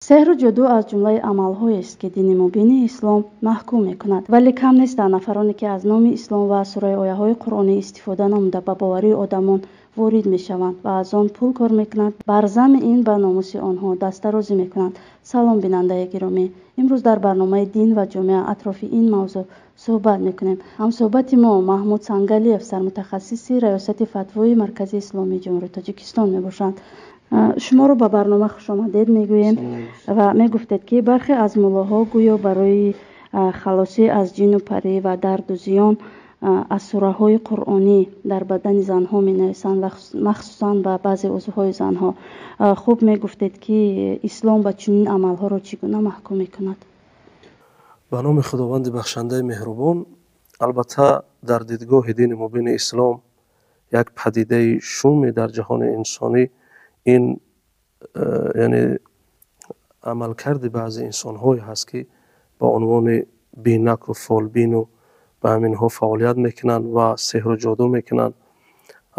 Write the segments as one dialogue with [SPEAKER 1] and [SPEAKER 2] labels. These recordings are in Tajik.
[SPEAKER 1] Сеҳру ҷоду аз ҷумлаи амалҳоест, ки дини мубини ислом маҳкум мекунад. Вале кам нестанд нафароне, ки аз номи ислом ва сураи ояҳои қуръонӣ истифода намуда ба боварии одамон ворид мешаванд ва аз он пул кор мекунанд, бар замми ин ба номуси онҳо дастдарозӣ мекунанд. Салом, бинандаи гиромӣ! Имрӯз дар барномаи «Дин ва ҷомеа» атрофи ин мавзӯъ суҳбат мекунем. Ҳамсӯҳбати мо Маҳмуд Сангалиев, сармутахассиси Раёсати фатвои Маркази исломии Ҷумҳурии Тоҷикистон мебошанд. Шуморо ба барнома хушомадед мегӯем ва мегуфтед, ки бархе аз муллоҳо гӯё барои халосӣ аз ҷину парӣ ва дарду зиён аз сураҳои қуръонӣ дар бадани занҳо менависанд ва махсусан ба баъзе узвҳои занҳо. Хуб, мегуфтед, ки ислом ба чунин амалҳоро чӣ гуна маҳкум мекунад?
[SPEAKER 2] Ба номи Худованди бахшандаи меҳрубон. Албатта, дар дидгоҳи дини мубини ислом як падидаи шуме дар ҷаҳони инсонӣ ин яъне амалкарди баъзе инсонҳое ҳаст, ки ба унвони бинаку фолбину ба ҳаминҳо фаъолият мекунанд ва сеҳру ҷоду мекунанд.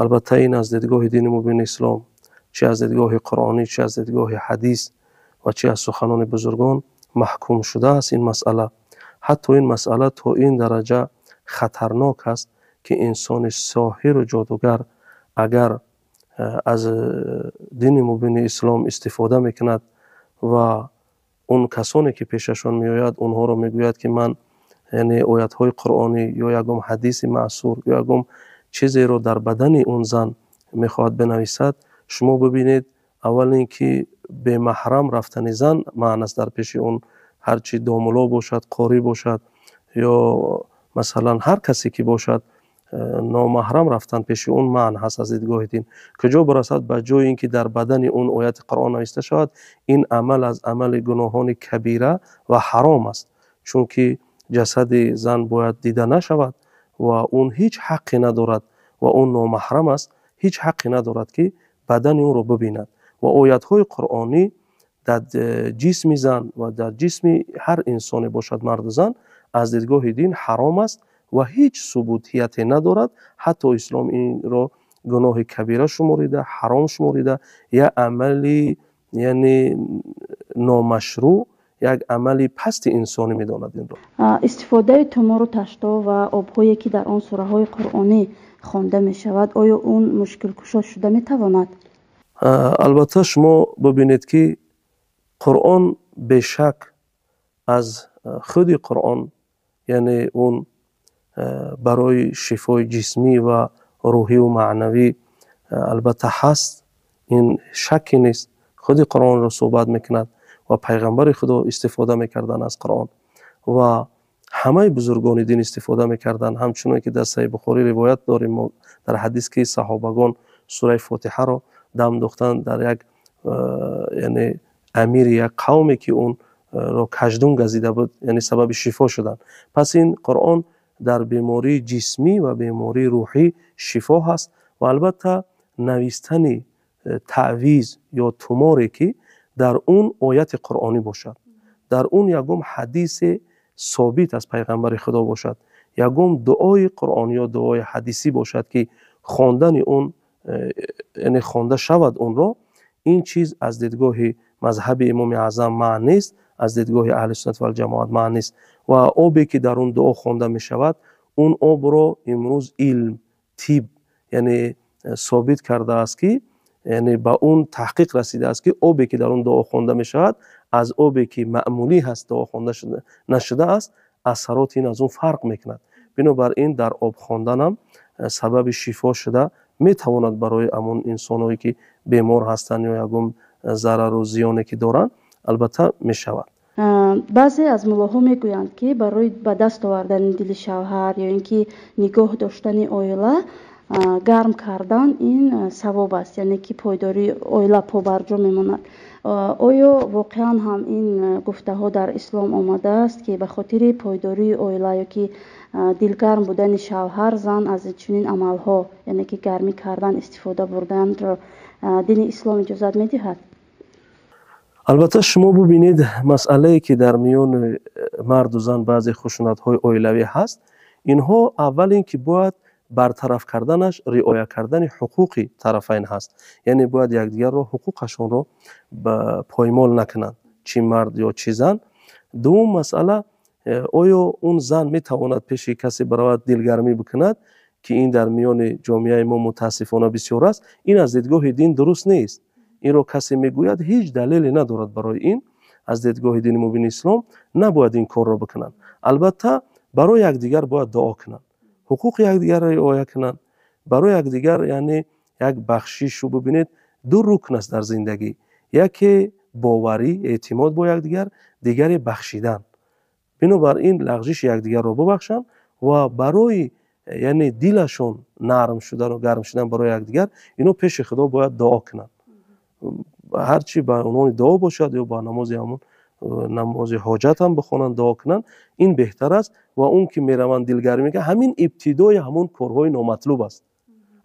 [SPEAKER 2] Албатта, ин аз дидгоҳи дини мубини ислом, чи аз дидгоҳи қуръонӣ, чи аз дидгоҳи ҳадис ва чи аз суханони бузургон маҳкум шудааст ин масъала. Ҳатто ин масъала то ин дараҷа хатарнок аст, ки инсони соҳиру ҷодугар агар аз дини мубини ислом истифода мекунад ва он касоне ки пешашон меояд, онҳоро мегӯяд, ки ман яъне оятҳои қуръонӣ ё ягон ҳадиси маъсур ё ягон чизеро дар бадани он зан мехоҳад бинависад. Шумо бибинед, аввал ин ки бемаҳрам рафтани зан маън аст дар пеши он, ҳарчи домулло бошад, қорӣ бошад ё масалан ҳар касе ки бошад, номаҳрам рафтан пеши он манъ ҳаст аз дидгоҳи дин. Куҷо барасад ба ҷои ин ки дар бадани он ояти қуръон нависта шавад, ин амал аз амали гуноҳони кабира ва ҳаром аст, чунки ҷасади зан бояд дида нашавад ва он ҳеҷ ҳаққе надорад ва он номаҳрам аст, ҳеҷ ҳаққе надорад, ки бадани ӯро бибинад. Ва оятҳои қуръонӣ дар ҷисми зан ва дар ҷисми ҳар инсоне бошад, марду зан, аз дидгоҳи дин ҳаром аст ва ҳеҷ субутияте надорад. Ҳатто ислом инро гуноҳи кабира шуморида, ҳаром шуморида, як амали яъне номашрӯъ, як амали пасти инсонӣ медонад инро.
[SPEAKER 1] Истифодаи тумору ташто ва обҳое, ки дар он сураҳои қуръонӣ хонда мешавад, оё он мушкилкушо шуда метавонад?
[SPEAKER 2] Албатта, шумо бибинед, ки Қуръон бешак аз худи Қуръон яъне он барои шифои ҷисмӣ ва рӯҳиву маънавӣ албатта ҳаст, ин шакке нест. Худи Қуръонро суҳбат мекунад ва пайғамбари Худо истифода мекарданд аз Қуръон ва ҳамаи бузургони дин истифода мекарданд, ҳамчуноне ки дар Саҳиҳи Бухорӣ ривоят дорем мо дар ҳадис, ки саҳобагон сураи Фотиҳаро дам духтанд дар як яъне амири як қавме, ки онро каждум газида буд, яъне сабаби шифо шуданд. Пас ин Қуръон дар бемории ҷисмӣ ва бемории рӯҳӣ шифо ҳаст. Ва албатта, навистани таъвиз ё туморе, ки дар он ояти қуръонӣ бошад, дар он ягон ҳадисе собит аз пайғамбари Худо бошад, ягон дуои қуръонӣ ё дуои ҳадисӣ бошад, ки хондани он яъне хонда шавад онро, ин чиз аз дидгоҳи мазҳаби Имоми Аъзам манъ нест, аз дидгоҳи аҳли суннат валҷамоат манъ нест. Ва обе, ки дар он дуо хонда мешавад, он обро имрӯз илм, тиб яъне собит кардааст, ки яъне ба он таҳқиқ расидааст, ки обе, ки дар он дуо хонда мешавад, аз обе, ки маъмулӣ ҳаст, дуо хонда нашудааст, асароти ин аз он фарқ мекунад. Бинобар ин дар об хонданам сабаби шифо шуда метавонад барои ҳамон инсонҳое, ки бемор ҳастанд ё ягон зарару зиёне ки доранд, албатта мешавад.
[SPEAKER 1] Баъзе аз муллоҳо мегӯянд, ки барои ба даст овардани дили шавҳар ё ин ки нигоҳ доштани оила гарм кардан ин савоб аст, яъне ки пойдории оила побарҷо мемонад. Оё воқеан ҳам ин гуфтаҳо дар ислом омадааст, ки ба хотири пойдории оила ё ки дилгарм будани шавҳар зан аз чунин амалҳо, яъне ки гармӣ кардан, истифода бурданро дини ислом иҷозат медиҳад?
[SPEAKER 2] Албатта, шумо бубинед, масъалае, ки дар миёни марду зан баъзе хушунатҳои оилавӣ ҳаст, инҳо аввал ин ки бояд бартараф карданаш риоя кардани ҳуқуқи тарафайн ҳаст, яъне бояд якдигарро ҳуқуқашонро поймол накунанд. чӣ мард ё чӣ зан. Дуввум масъала, оё он зан метавонад пеши касе баравад, дилгармӣ бикунад, ки ин дар миёни ҷомеаи мо мутаассифона бисёр аст. Ин аз дидгоҳи дин дуруст нест. Инро касе мегӯяд, ҳеҷ далеле надорад барои ин. Аз дидгоҳи дини мубини ислом набояд ин корро бикунанд. Албатта, барои якдигар бояд дуо кунанд, ҳуқуқи якдигарро риоя кунанд, барои якдигар, яъне як бахшишу. Бибинед, ду рукн аст дар зиндагӣ: яке боварӣ, эътимод бо якдигар, дигаре бахшидан. Бинобар ин лағжиши якдигарро бубахшанд ва барои, яъне, дилашон нарм шудану гарм шудан барои якдигар ино пеши Худо бояд дуо кунанд. Ҳарчи ба унвони дуо бошад ё ба намози, ҳамон намози ҳоҷат ҳам бихонанд, дуо кунанд, ин беҳтар аст. Ва он ки мераванд, дилгармӣ мекунанд, ҳамин ибтидои ҳамон корҳои номатлуб аст.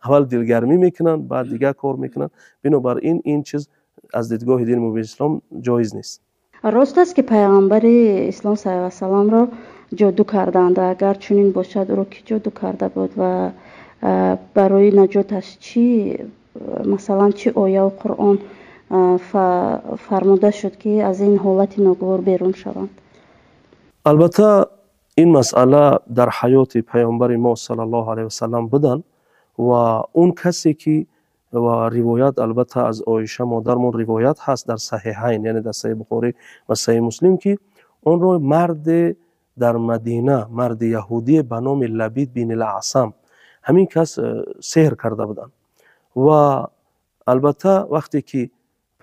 [SPEAKER 2] Аввал дилгармӣ мекунанд, баъд дигар кор мекунанд. Бинобар ин ин чиз аз дидгоҳи дини мубини ислом ҷоиз нест.
[SPEAKER 1] Рост аст, ки Пайғамбари ислом саллаллоҳу алайҳи васалламро ҷоду карданд? Агар чунин бошад, ӯро кӣ ҷоду карда буд ва барои наҷоташ чӣ, масалан, чӣ ояву Қуръон фармуда шуд, ки аз ин ҳолати ногувор берун шаванд?
[SPEAKER 2] Албатта, ин масъала дар ҳаёти Паёмбари мо саллаллоҳу алайҳи васаллам буданд ва он касе ки, ва ривоят, албатта, аз Оиша модармон ривоят ҳаст дар Саҳиҳайн, яъне дар Саҳиҳи Бухорӣ ва Саҳиҳи Муслим, ки онро марде дар Мадина, марди яҳудие ба номи Лабид бин Асам, ҳамин кас сеҳр карда буданд. Ва албатта, вақте ки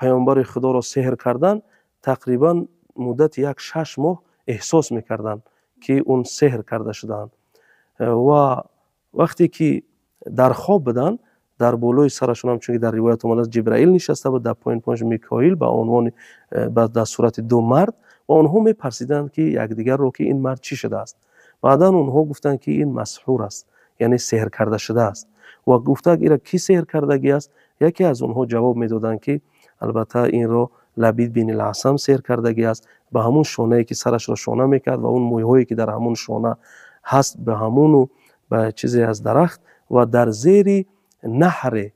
[SPEAKER 2] Паёмбари Худоро сеҳр карданд, тақрибан муддати як 6 моҳ эҳсос мекарданд, ки он сеҳр карда шудаанд. Ва вақте ки дар хоб буданд, дар болои сарашон, ҳамчун ки дар ривоят омадааст, Ҷибраил нишаста буд, дар поин поинш Микоил ба унвони дар сурати ду мард, ва онҳо мепарсиданд, ки якдигарро, ки ин мард чӣ шудааст. Баъдан онҳо гуфтанд, ки ин масҳур аст, яъне сеҳр карда шудааст. Ва гуфтанд, ира кӣ сеҳр кардагӣ аст? Яке аз онҳо ҷавоб медоданд, ки албатта инро Лабид бин Асам сеҳр кардагӣ аст, ба ҳамун шонае ки сарашро шона мекард ва он мӯйҳое ки дар ҳамун шона ҳаст, ба ҳамуну ба чизе аз дарахт ва дар зери наҳре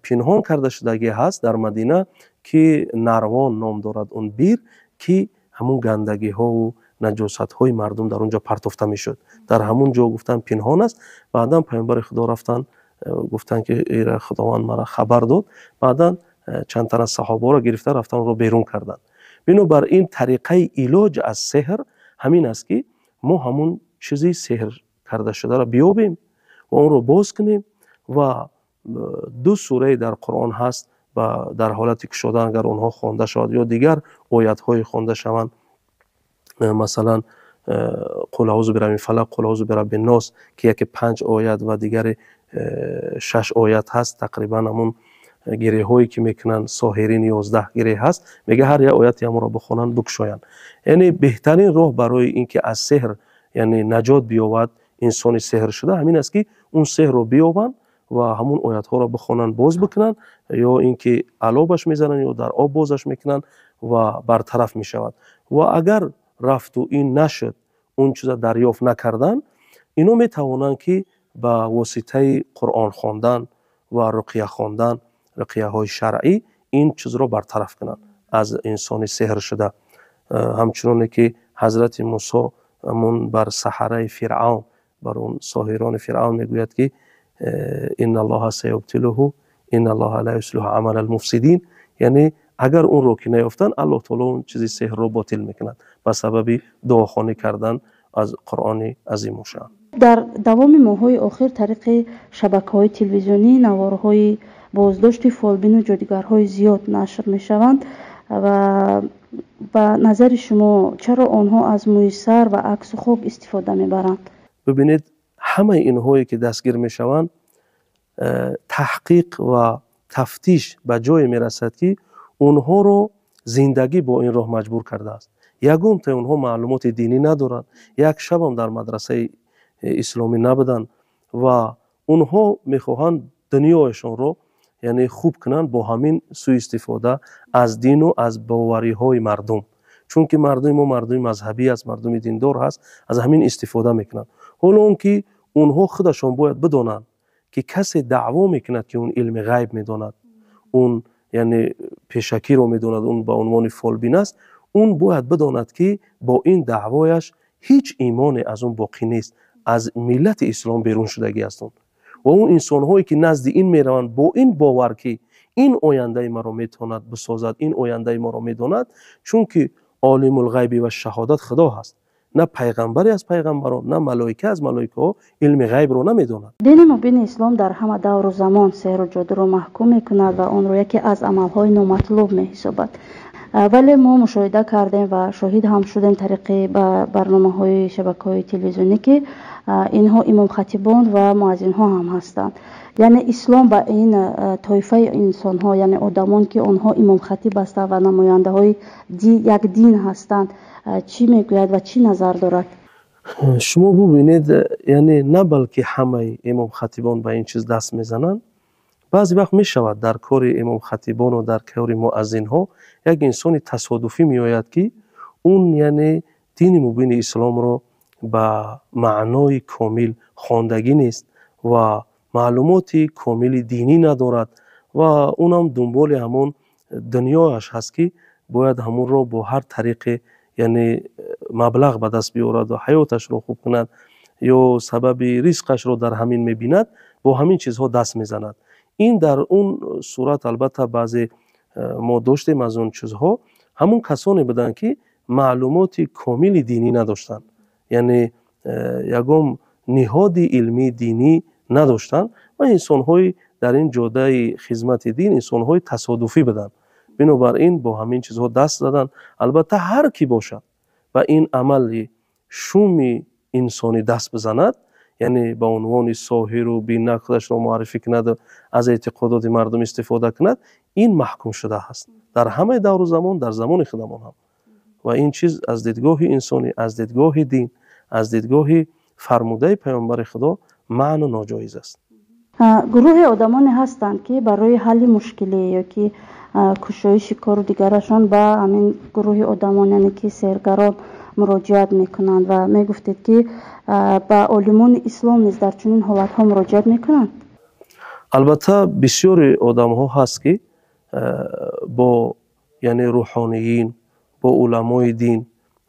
[SPEAKER 2] пинҳон карда шудагӣ ҳаст дар Мадина, ки Нарвон ном дорад он бир, ки ҳамун гандагиҳову наҷосатҳои мардум дар он ҷо партофта мешуд, дар ҳамун ҷо, гуфтанд, пинҳон аст. Баъдан Паёмбари Худо рафтанд, гуфтанд, ки ира Худованд мара хабар дод. Баъдан чанд тан аз саҳобаро гирифта рафтан, онро берун карданд. Бинобар ин тариқаи илоҷ аз сеҳр ҳамин аст, ки мо ҳамун чизи сеҳр карда шударо биёбем ва онро боз кунем. Ва ду сурае дар Қуръон ҳаст, ва дар ҳолати кушодан агар онҳо хонда шавад ё дигар оятҳое хонда шаванд, масалан, қул аузу бирабби фалақ, қул аузу бирабби нос, ки яке панҷ оят ва дигаре шаш оят ҳаст, тақрибан ҳамун гиреҳое ки мекунанд соҳирин, 11 гиреҳ ҳаст, мега, ҳар як ояти ҳамонро бихонанд, бикушоянд. Яъне беҳтарин роҳ барои ин ки аз сеҳр, яъне, наҷот биёбад инсони сеҳр шуда, ҳамин аст, ки он сеҳрро биёбанд ва ҳамун оятҳоро бихонанд, боз бикунанд, ё ин ки алобаш мезананд, ё дар об бозаш мекунанд ва бартараф мешавад. Ва агар рафту ин нашуд, он чиза дарёфт накарданд, ино метавонанд, ки ба воситаи Қуръон хондан ва руқия хондан, руқияҳои шаръӣ, ин чизро бартараф кунанд аз инсони сеҳр шуда. Ҳамчуноне ки Ҳазрати Мусо ҳамун бар саҳараи Фиръавн, бар он соҳирони Фиръавн мегӯяд, ки инналлоҳа саюбтилуҳу инналлоҳа ла юслиҳу амалал муфсидин, яъне агар онро ки наёфтанд, Аллоҳ таоло он чизи сеҳрро ботил мекунад ба сабаби дуохонӣ кардан аз Қуръони азимушаън.
[SPEAKER 1] Дар давоми моҳҳои охир тариқи шабакаҳои телевизионӣ наворҳои боздошти фолбину ҷодугарҳои зиёд нашр мешаванд. Ва ба назари шумо, чаро онҳо аз мӯи сар ва аксу хок истифода мебаранд?
[SPEAKER 2] Бибинед, ҳамаи инҳое ки дастгир мешаванд, таҳқиқ ва тафтиш ба ҷое мерасад, ки онҳоро зиндагӣ бо ин роҳ маҷбур кардааст. Ягонтаи онҳо маълумоти динӣ надоранд, як шабам дар мадрасаи исломӣ набуданд ва онҳо мехоҳанд дунёяшонро, яъне, хуб кунанд бо ҳамин сӯистифода аз дину аз бовариҳои мардум, чунки мардуми мо мардуми мазҳабӣ аст, мардуми диндор ҳаст, аз ҳамин истифода мекунанд. Ҳоло он ки онҳо худашон бояд бидонанд, ки касе даъво мекунад, ки он илми ғайб медонад, он, яъне, пешакиро медонад, он ба унвони фолбин аст, Он бояд бидонад, ки бо ин даъвояш ҳеҷ имоне аз он боқӣ нест, аз миллати ислом берун шудагӣ аст он. Ва он инсонҳое ки назди ин мераванд бо ин бовар, ки ин ояндаи маро метавонад бисозад, ин ояндаи моро медонад, чунки олимулғайби ва шаҳодат Худо ҳаст. На пайғамбаре аз пайғамбарон, на малоика аз малоикаҳо илми ғайбро намедонад.
[SPEAKER 1] Дини мубини ислом дар ҳама давру замон сеҳру ҷодуро маҳкум мекунад ва онро яке аз амалҳои номатлуб меҳисобад. Вале мо мушоҳида кардем ва шоҳид ҳам шудем тариқи барномаҳои шабакаҳои телевизионӣ, ки инҳо имомхатибон ва муаззинҳо ҳам ҳастанд. Яъне ислом ба ин тоифаи инсонҳо, яъне одамон, ки онҳо имомхатиб ҳастанд ва намояндаҳои як дин ҳастанд, чӣ мегӯяд ва чӣ назар дорад?
[SPEAKER 2] Шумо бубинед, яъне на балки ҳамаи имомхатибон ба ин чиз даст мезананд. Баъзе вақт мешавад дар кори имомхатибону дар кори муаззинҳо як инсони тасодуфӣ меояд, ки он яъне дини мубини исломро ба маънои комил хондагӣ нест ва маълумоти комили динӣ надорад ва унам дунболи ҳамон дунёяш ҳаст, ки бояд ҳамонро бо ҳар тариқе яъне маблағ ба даст биёрад ва ҳаёташро хуб кунад ё сабаби ризқашро дар ҳамин мебинад, бо ҳамин чизҳо даст мезанад. Ин дар он сурат албатта баъзе мо доштем аз он чизҳо, ҳамон касоне буданд, ки маълумоти комили динӣ надоштанд, яъне ягон ниҳоди илмии динӣ надоштанд ва инсонҳои дар ин ҷодаи хизмати дин инсонҳои тасодуфӣ буданд. Бинобар ин бо ҳамин чизҳо даст заданд. Албатта ҳар кӣ бошад ба ин амали шуми инсонӣ даст бизанад, яъне ба унвони соҳиру бинак худашро муаррифӣ кунад, аз эътиқодоти мардум истифода кунад, ин маҳкум шуда ҳаст дар ҳамаи давру замон, дар замони худамон ҳам. Ва ин чиз аз дидгоҳи инсонӣ, аз дидгоҳи дин, аз дидгоҳи фармудаи паёмбари Худо маъну ноҷоиз аст.
[SPEAKER 1] Гурӯҳи одамоне ҳастанд, ки барои ҳалли мушкилӣ ё ки кушоиши кору дигарашон ба ҳамин гурӯҳи одамон, яъне ки сеҳргарон, муроҷиат мекунанд ва мегуфтед, ки ба олимони ислом низ дар чунин ҳолатҳо муроҷиат мекунанд.
[SPEAKER 2] Албатта бисёри одамҳо ҳаст, ки бо яъне рӯҳониин, бо уламои дин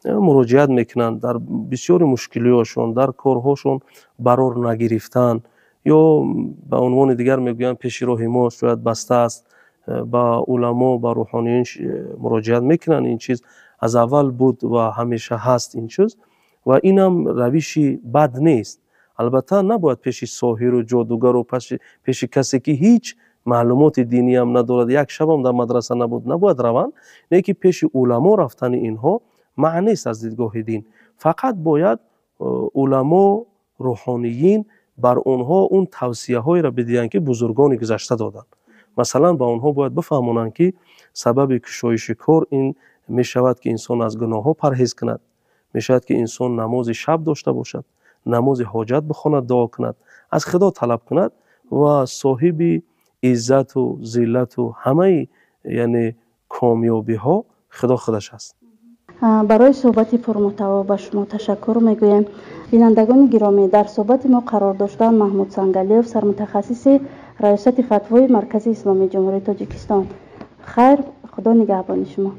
[SPEAKER 2] муроҷиат мекунанд дар бисёри мушкилиҳошон, дар корҳошон барор нагирифтан ё ба унвони дигар мегӯянд, пеши роҳи мо шояд баста аст, ба уламо, ба рӯҳониин муроҷиат мекунанд. Ин чиз аз аввал буд ва ҳамеша ҳаст ин чиз ва инам равиши бад нест. Албатта набояд пеши соҳиру ҷодугару пеши касе, ки ҳеҷ маълумоти диниам надорад, як шабам дар мадраса набуд, набояд раванд, не ки пеши уламо рафтани инҳо маънест аз дидгоҳи дин. Фақат бояд уламо, рӯҳониин бар онҳо он тавсияҳоеро бидиҳанд, ки бузургони гузашта доданд. Масалан, ба онҳо бояд бифаҳмонанд, ки сабаби кушоиши кор ин мешавад, ки инсон аз гуноҳҳо парҳез кунад, мешавад, ки инсон намози шаб дошта бошад, намози ҳоҷат бихонад, дуо кунад, аз Худо талаб кунад ва соҳиби иззату зиллату ҳамаи яъне комёбиҳо Худо худаш аст.
[SPEAKER 1] Барои суҳбати пурмуҳтаво ба шумо ташаккур мегӯем. Бинандагони гиромӣ, дар суҳбати мо қарор доштанд Маҳмуд Сангалиев, сармутахассиси Раёсати фатвои Маркази исломии Ҷумҳурии Тоҷикистон. Хайр, Худо нигаҳбони шумо.